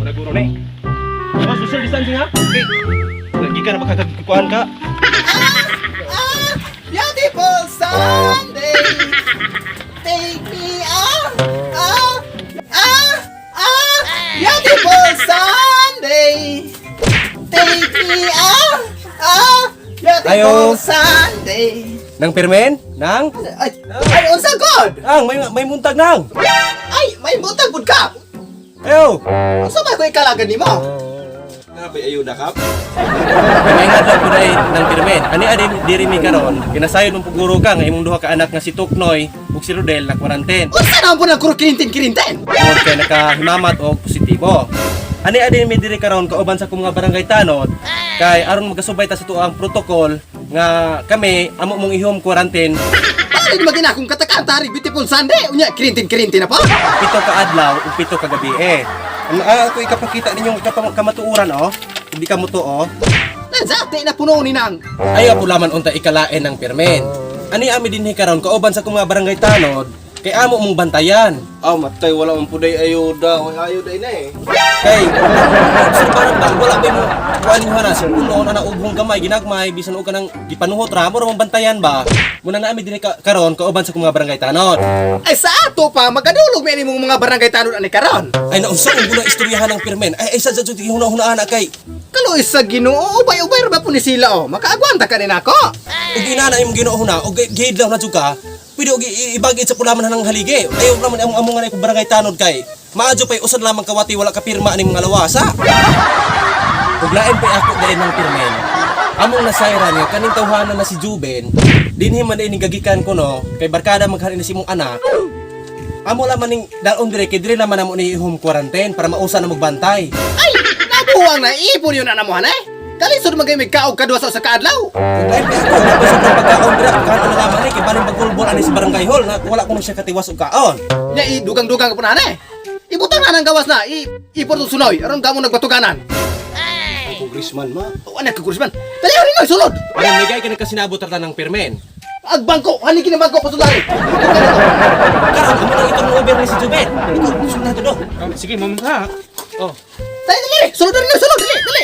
Mura guro ni. Oh, social distancing ha? Okay. Lagi ka na makakagkuhan ka. Ah, beautiful Sunday. Take me out. Ah, ah, ah, beautiful Sunday. Take me out. Ah, beautiful Ayo. Sunday. Nang pirmen? Nang? Ay, ay, unsa god? Ang may muntag nang. Ay, may butang pud ka. Ayo. Unsa may koy kalagan nimo? Nabay ayuda kap. May nga lang ko ng pirmen. Ani ani diri mi karon. Kinasayod mong puguro ka nga imong duha ka anak nga si Tuknoy ug si Rodel na quarantine. Unsa na po nang kirintin-kirintin? Tungod kay nakahimamat og positibo. Ani ani mi diri karon kauban sa akong mga barangay tanod kay aron magasubay ta sa tuang protocol nga kami amo mong i-home quarantine Bali ni magina akong katakaan tari beautiful Sunday. Unya kirintin-kirintin na po. 7 ka adlaw ug 7 ka gabi eh. Ang ako ikapakita ninyong kamatuoran oh. Hindi ka mo to oh. Nanzate na puno ni nang. Ay apo laman unta ikalain ng pirmen. Ani ami dinhi karon kauban sa akong mga barangay tanod kay amo mong bantayan. Ah, matay wala man puday ayuda. Way ayuda ina eh. Kay obserbahan ba wala ba mo kuan ninyo na sa puno na naughong gamay ginagmay bisan og kanang gipanuhot ra mo ra mong bantayan ba. Muna na ami dinhi karon kauban sa akong mga barangay tanod. Ay sa ato pa magadulog may nimong mga barangay tanod ani karon. Ay naunsa ang guna istoryahan ng pirmen. Ay ay sa jud hunahunaan na kay Kaloy sa Ginoo, ubay-ubay ra ba po ni sila oh. Makaagwanta ka ni nako. ug inana imong ginoo na og gihidlaw na jud ka. Pwede og ibagid sa pulaman ng haligi. Ayaw naman among among nga barangay tanod kay maadyo pay usad lamang kawati wala ka pirma ani mga lawasa. Ug lain pay ako dahil ng pirmen. Among nasayran nga kaning tawhana na si Juben, dinhi man ini gagikan ko no, kay barkada magharin na si imong anak. Amo laman ning dalon dire kay dire naman amo ni home quarantine para mausa na magbantay. Ay, nabuwang na ipon yun na namuhan eh. Kalisod magay may kaog kadwa sa usa ka adlaw. Kung dahil pa ako, wala pa sobrang pagkaon dira, kaon na naman eh, kay balin pagulbol ani sa barangay hall, na wala ko na siya katiwas og kaon. Nya i dugang-dugang ka po na eh. Ibutang na ng gawas na, i ipon to sunoy aron gamo nagbatuganan. Congressman ma. O anak ka kurisman. Dali rin oy sulod. Ay, nigay ka nagkasinabot ra ng pirmen. Ag bangko, haligi na bangko pasulari. Karon amo nang itong Uber ni si Juben. Ikaw, gusto na to do. Sige, mamang ka. Oh. Dali dali, sulod rin oy sulod dali, dali.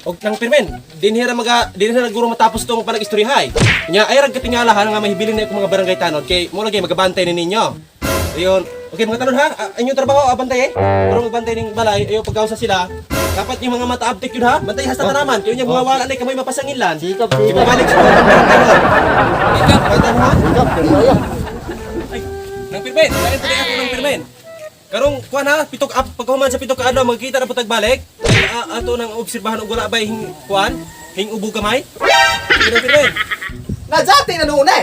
Og nang pirmen, dinhi ra maga dinhi ra guro matapos tong panag-istoryahay. Nya ay rag katingalahan nga mahibilin na akong mga barangay tanod kay mo lagi magabantay ni ninyo. Ayun. Okay mga tanod ha, inyong trabaho abantay eh. Pero magbantay ning balay, ayo pagkausa sila. Dapat yung mga mata abtik yun ha. Bantay hasta tanaman. Kaya yung mga wala na kamoy mapasanginlan. Sikap, Sikap. Ibabalik sa mga barangay hall. Sikap, mga ha. Sikap, kaya. Ay, nang pirmen, dahil pala ako ng pirmen. Karong kuan ha, pitok up pagkahuman sa 7 ka adlaw magkita na putag balik. Kay ato nang obserbahan og wala bay hing kuan, hing ubo gamay. Sige nang pirmen. Nadzate na noon eh.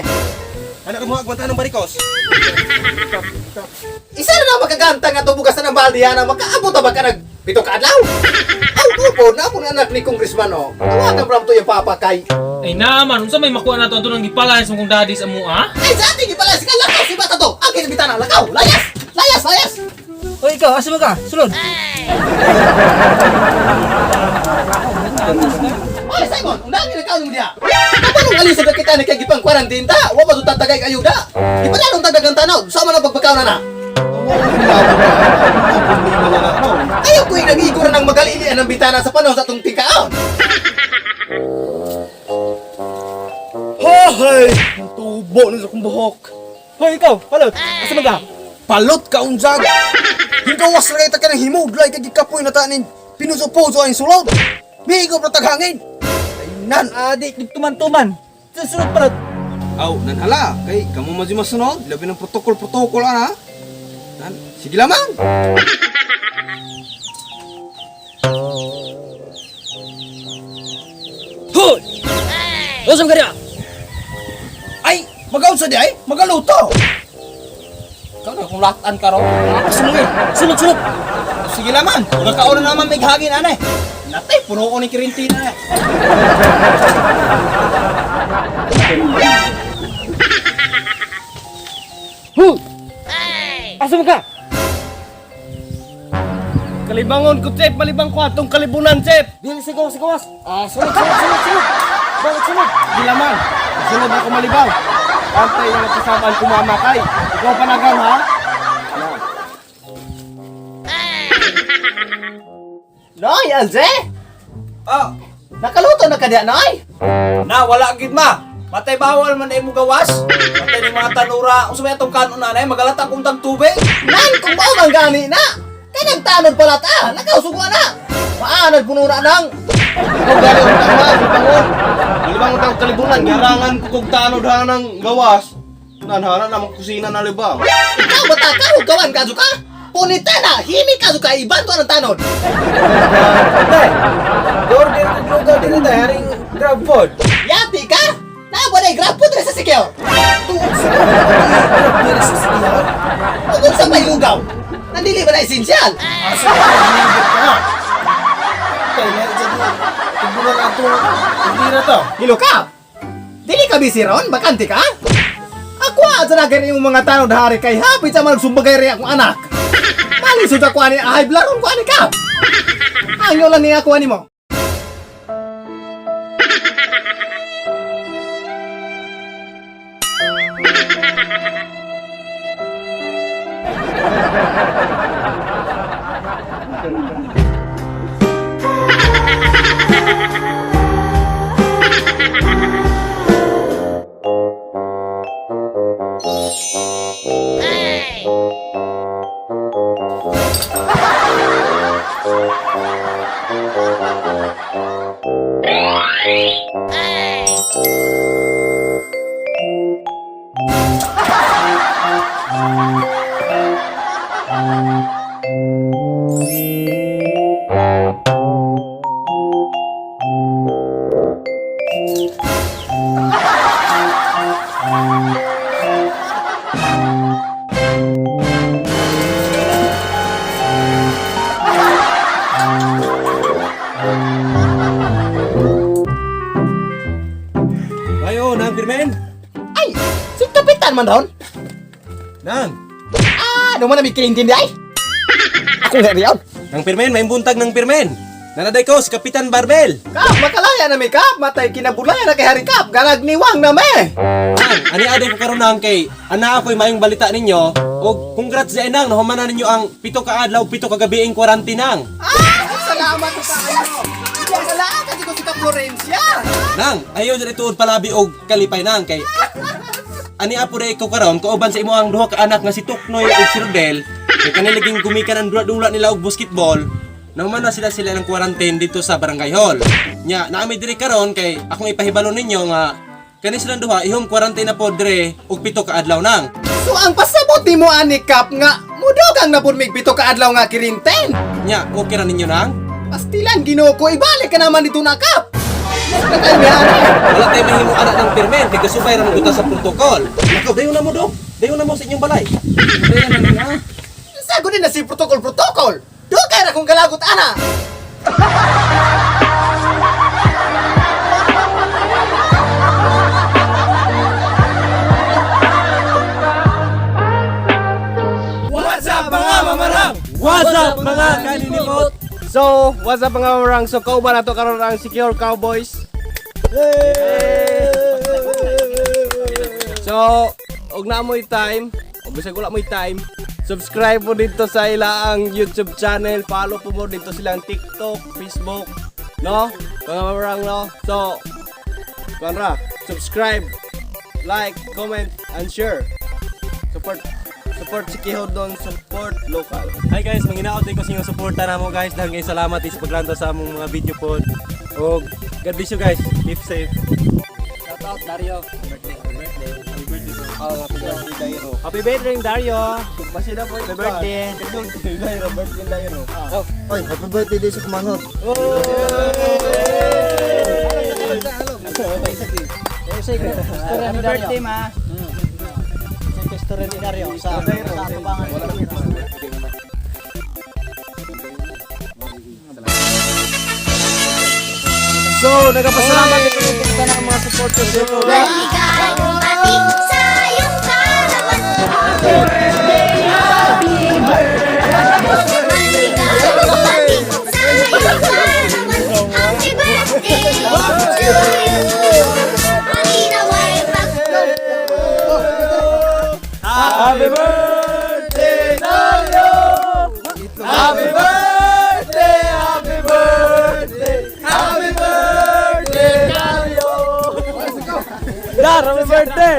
Anak mo agwanta ng barikos. Isa na lang makaganta nga tubugas na ng balde na makaabot na ba ka nag 7 ka adlaw? Aw, tupo na po anak ni congressman oh. Tawagan bram to yung papa kay. Ay naman, unsa may makuha na to ato nang gipalayas mong kong daddy sa mua? Ay, sa ating ipala si lakaw si bata to. Ang kinabitana lakaw, layas, layas, layas. Oy, ikaw, asa mo ka? Sulod. Oy, Simon, undangi na kaon mo diha. Kapanong alisod na kita ni kay gipang quarantine ta? Wa pa to tatagay ayuda. Ipalalong tagagang tanaw, sama na pagpakaw na na. Ayaw ko yung nag-iigura ng magalilian ng bitana sa panahon sa atong tingkaon. Hoy! Ang tubo na sa akong buhok. Hoy, ikaw, palot. Asa mo ka? Palot ka unsag. Hinggawas ra kay ta kanang himudlay kay gikapoy na ta ning pinuso-puso ang sulod. Migo pa taghangin. Ay nan. Ah, di, tuman-tuman. Sulod, palot. Aw, nanhala kay kamo man si masunod, labi ng protocol-protocol ana. Nan, sige lamang. Hoy! Unsa mo ka diha? Ay, magaunsa di ay, magaluto. Ikaw na kung latan ka ro. Asa mo eh? Sulod, sulod. Sige lamang, mga kaon na naman may hangin ana. Natay, puno ko ni kirintina. Hoy! Asa mo ka? Kalibangon ko, Chef. Malibang ko atong kalibunan, Chef. Dili sa gawas, sa gawas. Ah, sulod, sulod, sulod, sulod. Balik, sulod. Di laman. Sunod ako malibang. Pantay na nagkasamaan kumamakay. Ikaw panagang, ha? Noy, Alze! Ah, Nakaluto na ka diya, Noy? Na wala gid ma. Matay bawal man imo gawas. Matay ni mga tanura. Unsa may atong kanon nanay magalata kong tag tubig. Nan, kung mao man gani na! Kay nagtanod pala ta, nakausugo na! Maanad puno na nang! Ikaw gani ang tama, libangon. Libang tang kalibunan, garangan ko kog tanod hanang gawas. Nanhana na kusina na libang. Ikaw bata ka, huwag kawan ka ka! Punita na! Himi ka ka, iban to ang tanod! Tay. Order kog lugaw diri tay haring grab food. Yati ka! Naabo na grab food rin sa sikyo! Tuod sa grab diri sa sikiyaw. Tungkol sa may lugaw! Nandili ba na esensyal? Asa ka nilibot ka? Kay na dyan tiguran ato hindi na to. Hilo ka! Dili ka busy ron? Bakante ka? Ako sa na gani yung mga tanod hari kay hapit sa magsumbagay rin akong anak. Malisod ako ani ahay blaron ko ani ka. Angyo lang niya ako ani mo. Ayo, nang Pirmen. Ay, si kapitan man ron. Nang. Ah, ano man na may kinintindi ay? Ako nga riyan. Nang Pirmen, may buntag nang Pirmen. Nanaday ko si Kapitan Barbel. Kap, makalaya na may kap, matay kinabulaya na kay Hari Kap, garag niwang na me. Nang, ani aday ko karon nang kay ana ako'y maayong balita ninyo. Og congrats sa nang nahumanan ninyo ang 7 ka adlaw, 7 ka gabi quarantine nang. Ah, salamat sa kayo. Salamat kasi ko si Kap Florencia. Nang, ayaw dyan ituod palabi og kalipay nang kay ani apo day ko karon kauban sa imo ang duha ka anak nga si Tuknoy ug si Rodel kay kaniliging gumikan ang dula-dula nila og basketball. Nahuman na sila sila ng quarantine dito sa barangay hall. Nya, naami diri karon kay akong ipahibalo ninyo nga kani silang duha ihom quarantine na po dire og 7 ka adlaw nang. So ang pasabot ni mo ani Kap nga mudugang na pud mig 7 ka adlaw nga kirinten. Nya, okay ra ninyo nang? Pastilan Ginoo ko ibalik ka naman dito na Kap. Nakaibihan. Wala tayo mahimo anak ng pirmen kay kasubay ra man gud ta sa protocol. Nakaw, dayon na mo dog. Dayon na mo sa inyong balay. Dayon na ninyo, ha. Sago din na si protocol protocol. Dugay ra kong galagot ana. What's up mga mamarang? What's up mga kaninipot? So, what's up mga mamarang? So, kauban nato karon ang Secure Cowboys. So, og na mo'y time, o bisag wala mo'y time, subscribe mo dito sa ilaang YouTube channel, follow po mo dito silang TikTok, Facebook, no? Mga mamarang, no? So, kuan ra, subscribe, like, comment, and share. Support support si Kihodon, support local. Hi guys, manginaot din ko sa inyong suporta namo guys. Dahil ngayon salamat din sa paglantaw sa among mga video pod. Og God bless you guys. Keep safe. Shout out Dario. Birthday. Birthday. Happy birthday. Oh, happy birthday Dario. Happy birthday Dario. Basila po. Happy birthday. Dairo, birthday Dairo. Oy, happy birthday day sa kumangot. Happy birthday ma. Sa ni Dario sa atubangan. So, nagpasalamat ko sa mga supporters dito. Maligayang bati sa iyong kaarawan. Maligayang bati sa iyong kaarawan. Happy birthday to you. Ang inaway pag Happy birthday Dario! Happy birthday! Sir, happy birthday!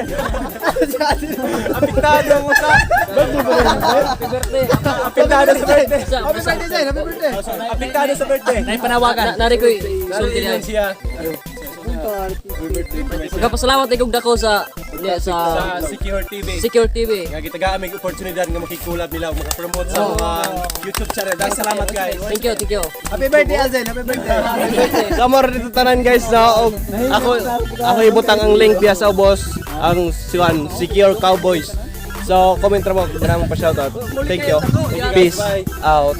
Apektado mo sa... Happy birthday. Apektado sa birthday. Happy birthday, Zain! Happy birthday! Apektado sa birthday. Panawagan. Nari ko'y sulti niya. Siya. Magpasalamat ay kog dako sa sa Sa Secure TV. Secure TV. Nga gitagaan may oportunidad nga makikulab nila o makapromote sa mga YouTube channel. Dahil salamat, guys. Thank you, thank you. Happy birthday, Alzen! Happy birthday! So more dito tanan, guys, no, og ako ibutang ang link diya sa ubos ang siwan Secure Cowboys. So comment ra mo kung mo pa shoutout. Thank you. Peace out.